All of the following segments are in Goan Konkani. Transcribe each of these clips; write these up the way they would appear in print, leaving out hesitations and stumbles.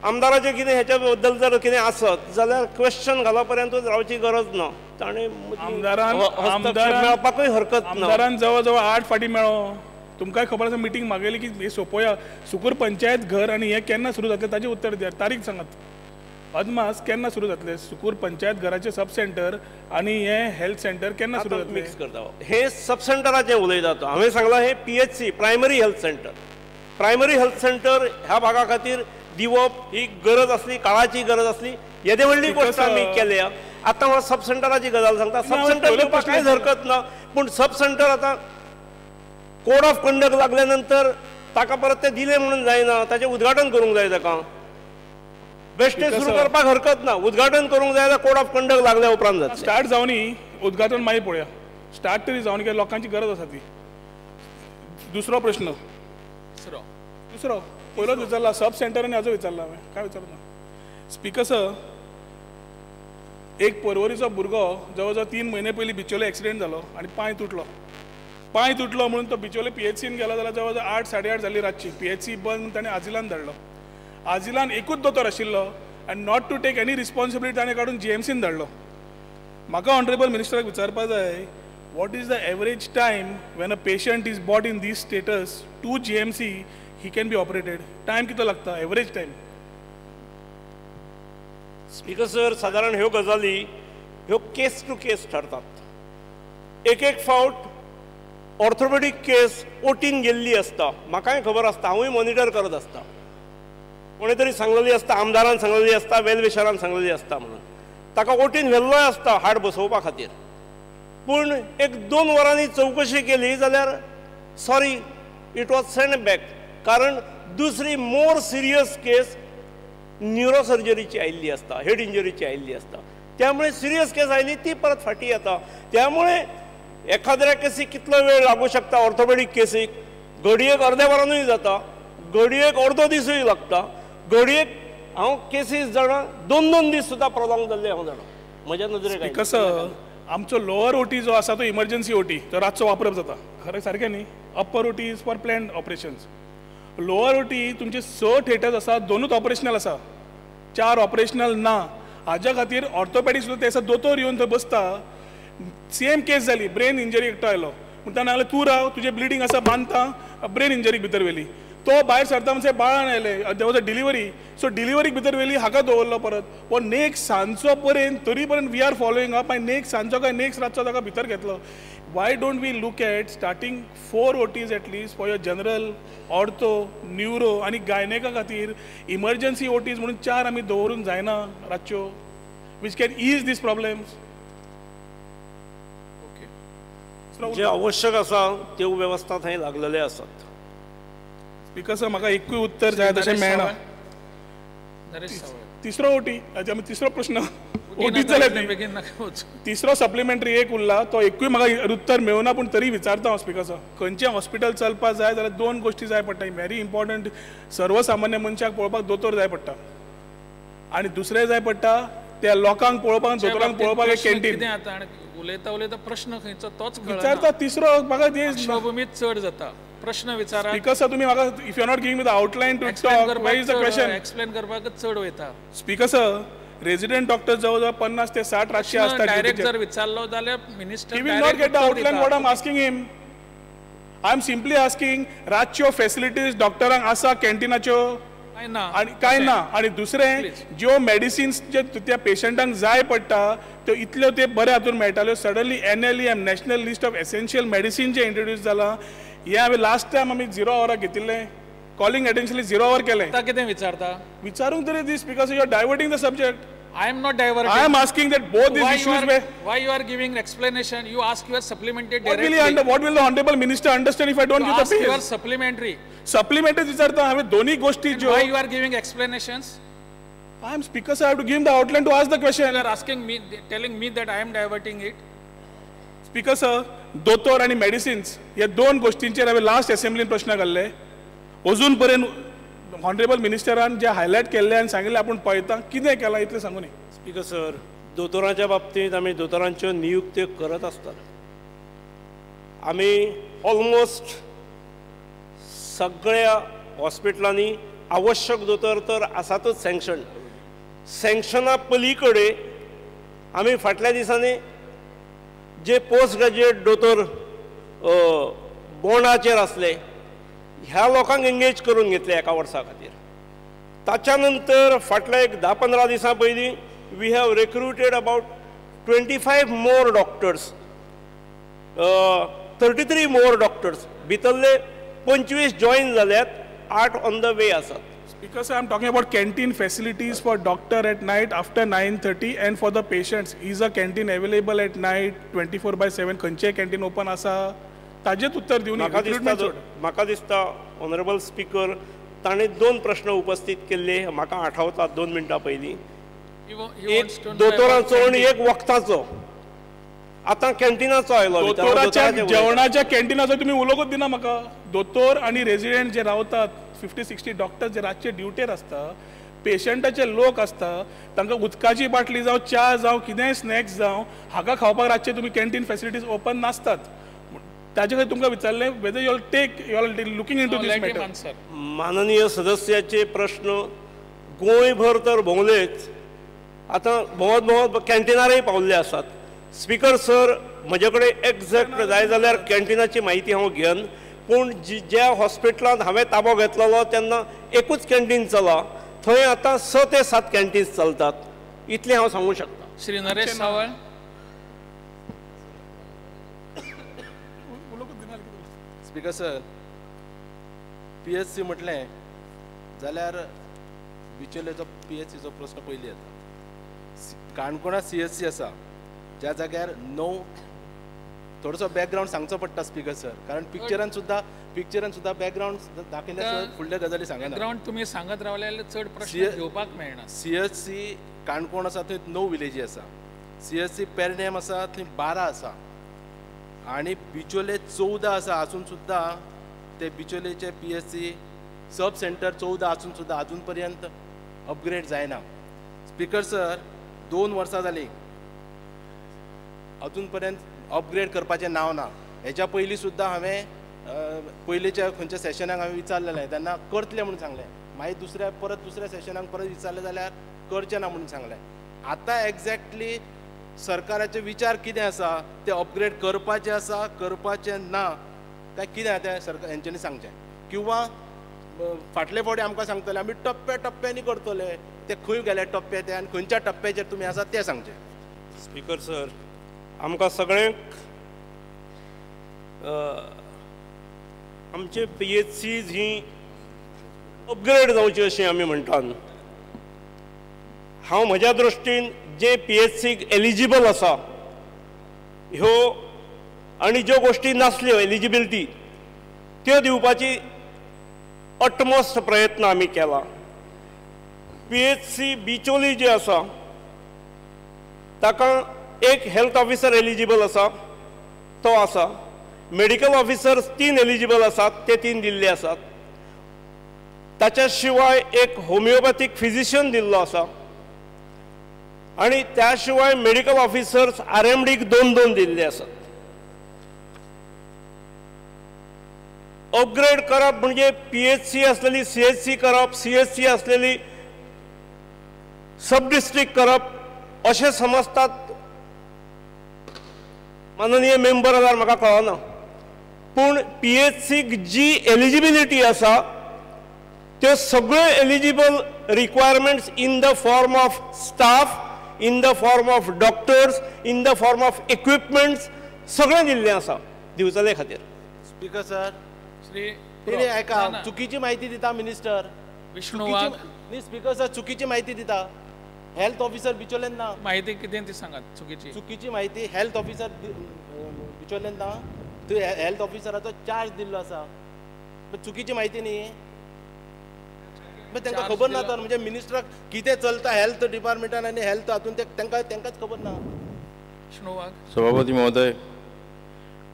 आमदाराचें कितें हेच्या बद्दल जर कितें आसत जाल्यार क्वेश्चन घाला पर्यंतूच रावची गरज ना. ताणें आमदारान मेळपाकूय हरकत ना. आमदारान जवळ जवळ 8 फाटी मेळो. तुमकांय खबर आसा मिटींग मागयली की हे सोंपोया. सुकूर पंचायत घर आनी हें केन्ना सुरू जातलें ताचें उत्तर दियात, तारीख सांगात, अदमास केन्ना सुरू जातलें सुकूर पंचायत घराचें सब सेंटर आनी हें हेल्थ सेंटर केन्ना सुरू जातलें? मिक्स करता हें सब सेंटराचें उलयता तो. हांवें सांगलां हें PHC primary health centre. Primary health centre ह्या भागा खातीर दिवप ही गरज आसली, काळाची गरज आसली. येदे व्हडली गोश्ट आमी केल्या. आतां हांव सब सेंटराची गजाल सांगता. सब सेंटर दिवपाक कांयच हरकत ना, पूण सब सेंटर आतां कोड ऑफ कंडक्ट लागल्या नंतर ताका परत ते दिले म्हणून जायना, ताचें उद्घाटन करूंक जाय. ताका बेश्टें सुरू करपाक हरकत ना, उद्घाटन करूंक जाय. कोड ऑफ कंडक्ट लागल्या उपरांत जातलें. स्टार्ट जावनी उद्घाटन मागीर पळोवया, स्टार्ट तरी जावनी कित्याक लोकांची गरज आसा ती. दुसरो प्रश्न, दुसरो पयलोच विचारला सब सेंटर आनी हाजो विचारला हांवें, काय विचारला स्पिकर सर. एक पर्वरीचो भुरगो जवळ जवळ 3 म्हयने पयलीं बिचोले एक्सिडेंट जालो आनी पांय तुटलो. पांय तुटलो म्हणून तो बिचोले PHCन गेलो जाल्यार जवळ जवळ 8 साडे 8 जाली रातची. PHC बंद म्हणून ताणें आजिलान धाडलो. आजिलान एकूच दोतोर आशिल्लो आनी not to take any responsibility ताणें काडून GMCन धाडलो. म्हाका ऑनरेबल मिनिस्टराक विचारपाक जाय, what is the average time when a patient is brought in this status to GMC he can be operated? Time कितलो लागता एवरेज टायम? स्पीकर सर, सादारण ह्यो गजाली ह्यो केस टू केस ठरतात. एक एक फावट ऑर्थोपेडीक केस ओटीन गेल्ली आसता, म्हाकाय खबर आसता, हांवूय मॉनिटर करत आसता. कोणे तरी सांगलेली आसता, आमदारान सांगलेली आसता, वेलविशरान सांगलेली आसता म्हणून ताका ओटीन व्हेल्लोय आसता हाड बसोवपा खातीर. पूण 1-2 वरांनी चवकशी केली जाल्यार sorry it was send back, कारण दुसरी मोर सिरियस केस न्युरोसर्जरीची आयिल्ली आसता, हेड इंजरीची आयिल्ली आसता. त्यामुळे सिरियस केस आयली ती परत फाटी येता. त्यामुळे एखाद्या केसीक कितलो वेळ लागू शकता ऑर्थोपेडीक केसीक, घडयेक अर्द्या वरानूय जाता, घडयेक अर्दो दिसूय लागता, घडयेक हांव केसीस जाणा 2-2 दीस सुद्दां प्रोलॉंग जाल्ले हांव जाणा म्हज्या नदरेक. कसो आमचो लोअर ओटी जो आसा तो इमर्जन्सी ओटी, तो रातचो वापरप जाता, खरें सारकें न्ही? Upper OT is for plan operations. Lower OT तुमचे 6 थिएटर्स आसा, 2 ऑपरेशनल आसा, 4 ऑपरेशनल ना. हाज्या खातीर ऑर्थोपेडीक सुद्दां ते दिसा दोतोर येवन थंय बसता. सेम केस जाली, ब्रेन इंजरी एकटो आयलो पूण ताणें सांगलें तूं राव, तुजें ब्लिडींग आसा बांदता, ब्रेन इंजरीक भितर व्हेली. तो भायर सरता म्हणसर बाळान आयलें, there was a delivery, so डिलिव्हरीक भितर व्हेली, हाका दवरलो परत. हो नेक्स्ट सांजचो पर्यंत तरी पर्यंत we are following up. मागीर नेक्स्ट सांजचो काय नेक्स्ट रातचो ताका भितर घेतलो. Why don't we look at starting 4 OTs at least for your general, ortho, neuro आनी गायनेका खातीर इमर्जन्सी OTs म्हणून 4 आमी दवरूंक जायना रातच्यो, which can ease these problems. जे आवश्यक आसा त्यो वेवस्था थंय लागलेले आसात. स्पीकर सर, म्हाका एकूय उत्तर जाय तशें मेळना. तिसरो ओटी, आमी तिसरो प्रश्न ओटीच जाल्यार तिसरो सप्लिमेंटरी एक उरला, तो एकूय म्हाका उत्तर मेळना, पूण तरी विचारता हांव स्पीकर सर. खंयचें हॉस्पिटल चलपाक जाय जाल्यार 2 गोश्टी जाय पडटा, व्हेरी इम्पॉर्टंट. सर्वसामान्य मनशाक पळोवपाक दोतोर जाय पडटा आनी दुसरें जाय पडटा त्या लोकांक पळोवपाक, दोतोरांक पळोवपाक एक कॅन्टीन. उलयता उलयता प्रश्न खंयचो तोच विचारता. तिसरो म्हाका पार्श्वभूमीच चड जाता प्रश्न विचारा. स्पीकर सर, तुमी म्हाका if you are not giving me the outline to talk, where is the question? Explain करपाकच चड वयता. स्पीकर सर, रेजिडेंट डॉक्टर जवळ जवळ 50 ते 60 रातचे आसता. डायरेक्ट जर विचारलो जाल्यार minister he will not get the outline what I am asking him. I am simply asking रातच्यो फॅसिलिटीज डॉक्टरांक आसा कॅन्टीनाच्यो आनी कांय ना. आनी दुसरें ज्यो मेडिसिन्स जे त्या पेशंटांक जाय पडटा त्यो इतल्यो ते बऱ्या हातून मेळटाल्यो. Suddenly NLEM national list of essential medicine J introduce जालां, हें हांवें लास्ट टायम आमी 0 आवराक घेतिल्लें, कॉलिंग एटेन्शन 0 our केलें. आतां कितें विचारता? विचारूंक तरी दीस, because you are diverting the subject. I am not diverting. I am asking that both these issues were. Why you are giving explanation? You ask your supplementary directly. What will the honorable minister understand if I don't give the ask your supplementary. Supplementary विचारता हांवें दोन्ही गोष्टी ज्यो. Why you are giving explanations? I am speaker, sir. I have to give him the outline to ask the question. You are asking me, telling me that I am diverting it. Speaker sir, दोतोर आनी मेडिसिन्स ह्या 2 गोष्टींचेर हांवें लास्ट असेंब्लीन प्रश्न घाल्ले. अजून पर्यंत ऑनरेबल मिनिस्टरान जे हायलायट केल्ले आनी सांगिल्लें आपूण पळयता कितें केलां इतलें सांगू न्ही. स्पीकर सर, दोतोरांच्या बाबतींत आमी दोतोरांच्यो नियुक्त्यो करत आसतात. आमी ऑलमोस्ट सगळ्या हॉस्पिटलांनी आवश्यक दोतोर तर आसातच सँक्शन. सँक्शना पली कडेन आमी फाटल्या दिसांनी जे पोस्ट ग्रॅज्युएट दोतोर बॉंडाचेर आसले ह्या लोकांक एंगेज करून घेतले एका वर्सा खातीर. ताच्या नंतर फाटल्या एक 10-15 दिसां पयलीं we have recruited about 25 more doctors, 33 more doctors. भितरले 25 जॉईन जाल्यात, 8 ऑन the वे आसात. Speaker sir, I am talking about canteen facilities for doctor at night after 9:30 and for the patients. Is a canteen available at night 24/7? खंयचें कॅन्टीन ओपन आसा ताजेच उत्तर दिवन म्हाका दिसता ऑनरेबल स्पीकर ताणें 2 प्रश्न उपस्थित केल्ले म्हाका आठवता 2 मिनटां पयलीं, एक दोतोराचो आनी एक वखदाचो. आतां कॅन्टिनाचो आयलो. दोतोराच्या जेवणाच्या कॅन्टिनाचो तुमी उलोवंकच दिना म्हाका. दोतोर आनी रेजिडेंट जे रावतात 50-60 डॉक्टर्स जे रातचे ड्युटेर आसता, पेशंटाचे लोक आसता, तांकां उदकाची बाटली जावं च्या जावं कितेंय स्नॅक्स जावं हाका खावपाक रातचे तुमी कॅन्टीन फॅसिलिटीज ओपन नासतात. ताजे खातीर तुमकां विचारलें whether you all take you all looking into this matter. माननीय सदस्याचे प्रश्न गोंयभर तर भोंवलेच, आतां भोंवत भोंवत कॅन्टिनारय पावल्ले आसात. स्पीकर सर, म्हजे कडेन एग्जॅक्ट जाय जाल्यार कॅन्टिनाची म्हायती हांव घेन, पूण ज्या हॉस्पिटलांत हांवें ताबो घेतलेलो तेन्ना एकूच कॅन्टीन चला, थंय आतां 6 ते 7 कॅन्टीन्स चलतात, इतलें हांव सांगूं शकता. Shri Naresh Sawant. Speaker sir, PHC म्हटलें जाल्यार बिचोलेचो पीएचसीचो प्रस्न पयलीं येता. काणकोणा सीएचसी आसा ज्या जाग्यार 9, थोडोसो बॅकग्रावंड सांगचो पडटा स्पीकर सर, कारण पिक्चरान सुद्दां बॅकग्रावंड दाखयल्या फुडल्या गजाली सांगना. बॅकग्रावंड तुमी सांगत रावले जाल्यार चड प्रश्न घेवपाक मेळना. सीएचसी काणकोण आसा थंय 9 विलेजी आसा, सीएचसी पेरनेम आसा थंय 12 आसा आनी बिचोले 14 आसा. आसून सुद्दां ते बिचोलेचे पीएचसी सब सेंटर 14 आसून सुद्दां आजून पर्यंत अपग्रेड जायना. स्पीकर सर, 2 वर्सां जालीं अजून पर्यंत अपग्रेड करपाचें नांव ना. हेच्या पयलीं सुद्दां हांवें पयलींच्या खंयच्या सेशनाक हांवें विचारलेलें तेन्ना करतलें म्हणून सांगलें, मागीर परत दुसऱ्या सेशनाक परत विचारलें जाल्यार करचें ना म्हणून सांगलें. आतां एग्जॅक्टली सरकाराचे विचार कितें आसा, ते अपग्रेड करपाचें आसा करपाचें ना काय कितें आसा तें सरकार हेंच्यांनी सांगचें. किंवां फाटले फावटी आमकां सांगतले आमी टप्प्या टप्प्यांनी करतले, ते खंय गेले टप्पे ते आनी खंयच्या टप्प्याचेर तुमी आसा तें सांगचें. स्पीकर सर, आमकां सगळ्यांक आमचे पीएचसीज ही अपग्रेड जावची अशें आमी म्हणटात. हांव म्हज्या दृश्टीन जे पीएचसीक एलिजिबल आसा ह्यो आनी ज्यो गोश्टी नासल्यो एलिजिबिलिटी त्यो दिवपाची अटमोस्ट प्रयत्न आमी केला. पीएचसी बिचोली जी आसा ताका एक हेल्थ ऑफिसर एलिजिबल आसा तो आसा, मेडिकल ऑफिसर्स 3 एलिजिबल आसात ते 3 दिल्ले आसात, ताच्या शिवाय एक होमिओपॅथीक फिजिशियन दिल्लो आसा आनी त्या शिवाय मेडिकल ऑफिसर्स आरएमडीक 2-2 दिल्ले आसात. अपग्रेड करप म्हणजे पीएचसी आसलेली सीएचसी करप, सीएचसी आसलेली सब डिस्ट्रिक्ट करप अशें समजतात माननीय मेंबर जाल्यार म्हाका कळना. पूण पीएचसीक जी एलिजिबिलिटी आसा त्यो सगळ्यो eligible requirements in the form of staff, in the form of doctors, in the form of equipments सगळें दिल्लें आसा दिवचले खातीर. स्पीकर सर, श्री आयका चुकीची म्हायती दिता मिनिस्टर विष्णू वाघ. न्ही स्पीकर सर, चुकीची म्हायती दिता. हेल्थ ऑफिसर बिचोलेन ना म्हायती कितें ती सांगात. चुकीची म्हायती हेल्थ ऑफिसर बिचोलेन ना, थंय हेल्थ ऑफिसराचो चार्ज दिल्लो आसा, चुकीची म्हायती न्ही. तांकां खबर ना तर म्हणजे मिनिस्टराक कितें चलता हेल्थ डिपार्टमेंटान आनी हेल्थ हातून ते तांकांच खबर ना. सभापती महोदय,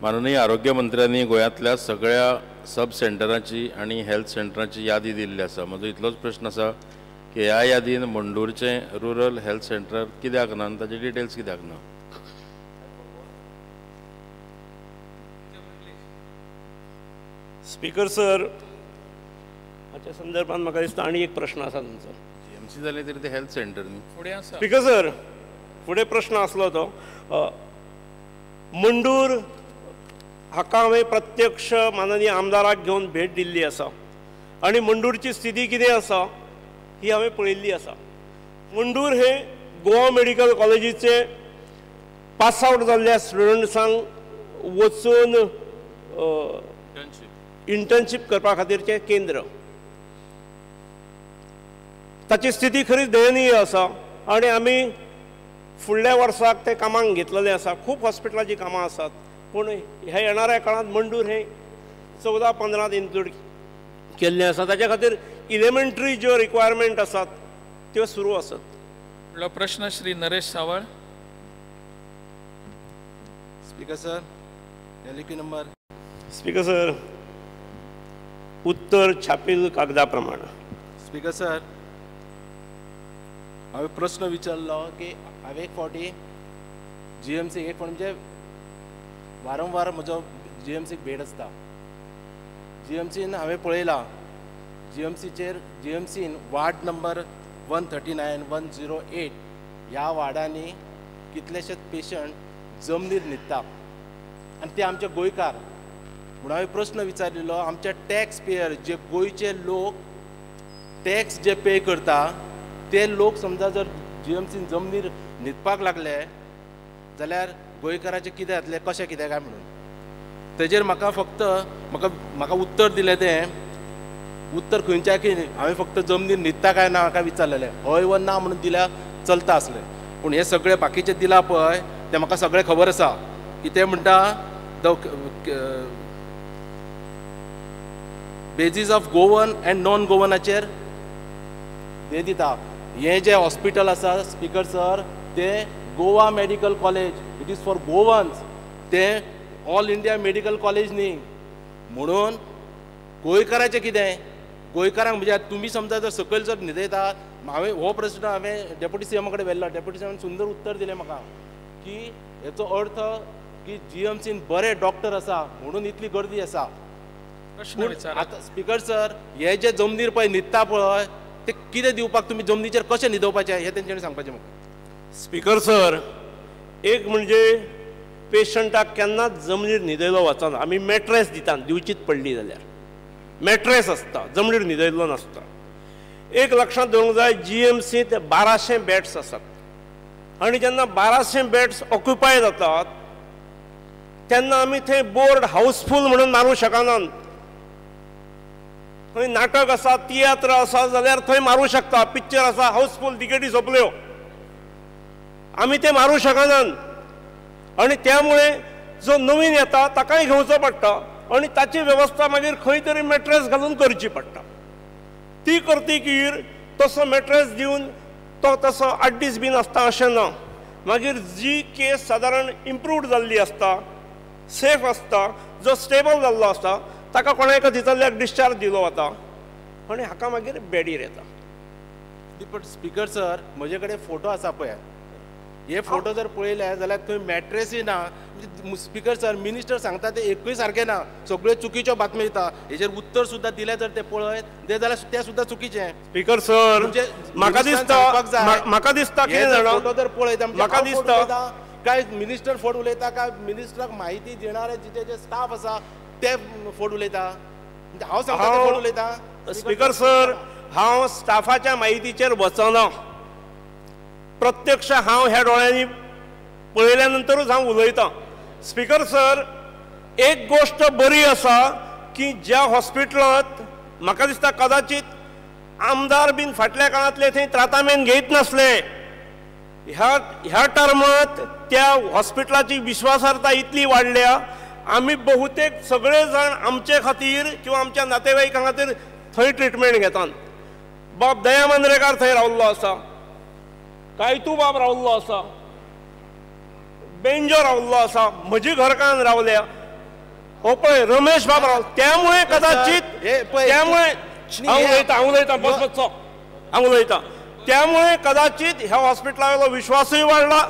माननीय आरोग्य मंत्र्यांनी गोंयांतल्या सगळ्या सब सेंटरांची आनी हेल्थ सेंटरांची यादी दिल्ली आसा. म्हजो इतलोच प्रश्न आसा की ह्या यादीन मंडूरचें रुरल हेल्थ सेंटर कित्याक ना आनी ताचे डिटेल्स कित्याक ना? स्पीकर सर, हाच्या संदर्भात म्हाका दिसता आनी एक प्रश्न आसा तुमचो. जी एम सी जालें तरी ते हेल्थ सेंटर न्ही. फुडें आसा. स्पीकर सर, फुडें प्रश्न आसलो तो मंडूर हाका हांवें प्रत्यक्ष माननीय आमदाराक घेवन भेट दिल्ली आसा आनी मंडूरची स्थिती कितें आसा ही हांवें पळयल्ली आसा. मंडूर हे गोवा मेडिकल कॉलेजीचे पास आवट जाल्ल्या स्टुडंट्सांक वचून इंटर्नशीप करपा खातीरचें केंद्र. ताची स्थिती खरीच दयनीय आसा आनी आमी फुडल्या वर्साक ते कामाक घेतलेलें आसा. खूब हॉस्पिटलाचीं कामां आसात पूण ह्या येणाऱ्या काळांत मंडूर हें 14-15 इन्क्लूड केल्लें आसा. ताच्या खातीर इलेमेंट्री ज्यो रिक्वायरमेंट आसात त्यो सुरू आसात. फुडलो प्रश्न Shri Naresh Sawal. Speaker sir, LQ number. Speaker sir, उत्तर छापील कागदा प्रमाण. स्पीकर सर, हांवें प्रश्न विचारलो की हांवें एक फावटी जी एम सीक एक फावटी म्हणजे वारंवार म्हजो जी एम सीक भेट आसता. जी एम सीन हांवें पळयलां, G M सीचेर G M scene ward number 139, 108 ह्या वार्डांनी कितलेशेच पेशंट जमनीर न्हिदता आनी ते आमचे गोंयकार. म्हणून हांवें प्रश्न विचारिल्लो, आमचे टॅक्स पेयर जे गोंयचे लोक टॅक्स जे पे करता ते लोक समजा जर जी एम सीन जमनीर न्हिदपाक लागले जाल्यार गोंयकाराचें कितें जातलें, कशें कितें काय म्हणून. तेजेर म्हाका फक्त म्हाका उत्तर दिलें, तें उत्तर खंयच्या की हांवें फक्त जमनीर न्हिदता काय ना म्हाका विचारलेलें, हय वा ना म्हणून दिल्यार चलता आसलें. पूण हें सगळें बाकीचें दिलां पळय तें म्हाका सगळें खबर आसा. कितें म्हणटा, the basis of Goan and non गोवनाचेर ते दिता. हें जें हॉस्पिटल आसा स्पीकर सर, तें Goa medical college, it is for Goans, तें ऑल इंडिया मेडिकल कॉलेज न्ही. म्हणून गोंयकाराचें कितें, गोंयकारांक म्हणजे तुमी समजा जर सकयल जर न्हिदयता. हांवें हो प्रश्न हांवें डेप्युटी सी एमा कडेन व्हेल्लो. डेप्युटी सी एमान सुंदर उत्तर दिलें म्हाका की हेचो अर्थ की जी एम सीन बरे डॉक्टर आसा म्हणून इतली गर्दी आसा. आतां स्पीकर सर, हे जे जमनीर पळय न्हिदता पळय ते कितें दिवपाक तुमी जमनीचेर कशें न्हिदोवपाचें हें तेंच्यांनी सांगपाचें म्हाका. स्पीकर सर, एक म्हणजे पेशंटाक केन्नाच जमनीर न्हिदयलो वचना. आमी मॅट्रेस दितात, दिवचीच पडली जाल्यार मॅट्रेस आसता, जमनीर न्हिदयल्लो नासता. एक लक्षांत दवरूंक जाय, जी एम सींत 1200 बेड्स आसात आनी जेन्ना 1200 बेड्स ऑक्युपाय जातात तेन्ना आमी थंय बोर्ड हाऊसफूल म्हणून मारूंक शकनात. थंय नाटक आसा, तियात्र आसा जाल्यार थंय मारूंक शकता, पिक्चर आसा हाऊसफूल, तिकेटी सोंपल्यो, आमी ते मारूंक शकनात. आनी त्यामुळे जो नवीन येता ताकाय घेवचो पडटा आनी ताची वेवस्था मागीर खंय तरी मॅट्रेस घालून करची पडटा. ती करतकीर तसो मॅट्रेस दिवन तो तसो 8 दीस बीन आसता अशें ना. मागीर जी केस सादारण इम्प्रूव्ड जाल्ली आसता, सेफ आसता, जो स्टेबल जाल्लो आसता ताका कोणा एका दितल्याक डिस्चार्ज दिलो वता आनी हाका मागीर बेडीर येता. पण स्पीकर सर, म्हजे कडेन फोटो आसा पळय, हे फोटो जर पळयले जाल्यार थंय मॅट्रेसूय ना. स्पीकर सर, मिनिस्टर सांगता ते एकूय सारकें ना, सगळ्यो चुकीच्यो बातम्यो दिता. हेजेर उत्तर सुद्दां दिलें जर ते पळयत ते जाल्यार तें सुद्दां चुकीचें. स्पीकर सर, म्हाका दिसता, म्हाका दिसता कितें जाणा, फोटो जर पळयत म्हाका दिसता काय मिनिस्टर फट उलयता, काय मिनिस्टराक म्हायती दिणारे जिचे जे स्टाफ आसा ते फट उलयता. हांव सांगता ते फट उलयता. स्पीकर सर, हांव स्टाफाच्या म्हायतीचेर वचना, प्रत्यक्ष हांव ह्या दोळ्यांनी पळयल्या नंतरूच हांव उलयतां. स्पीकर सर, एक गोश्ट बरी आसा की ज्या हॉस्पिटलांत म्हाका दिसता कदाचित आमदार बीन फाटल्या काळांतले थंय त्रातामेन घेयत नासले, ह्या टर्मांत त्या हॉस्पिटलाची विश्वासार्हता इतली वाडल्या, आमी बहुतेक सगळे जाण आमचे खातीर किंवा आमच्या नातेवाईकां खातीर थंय ट्रिटमेंट घेतात. बाब दया मांद्रेकार थंय रावल्लो आसा, कायतू बाब रावल्लो आसा, बेंजो रावल्लो आसा, म्हजी घरकान्न रावल्या, हो पळय रमेश बाब रावलो. त्यामुळे कदाचित, त्यामुळे हांव उलयतां, हांव उलयतां, बस बसचो, हांव उलयतां. त्यामुळे कदाचित ह्या हॉस्पिटला वयलो विश्वासूय वाडला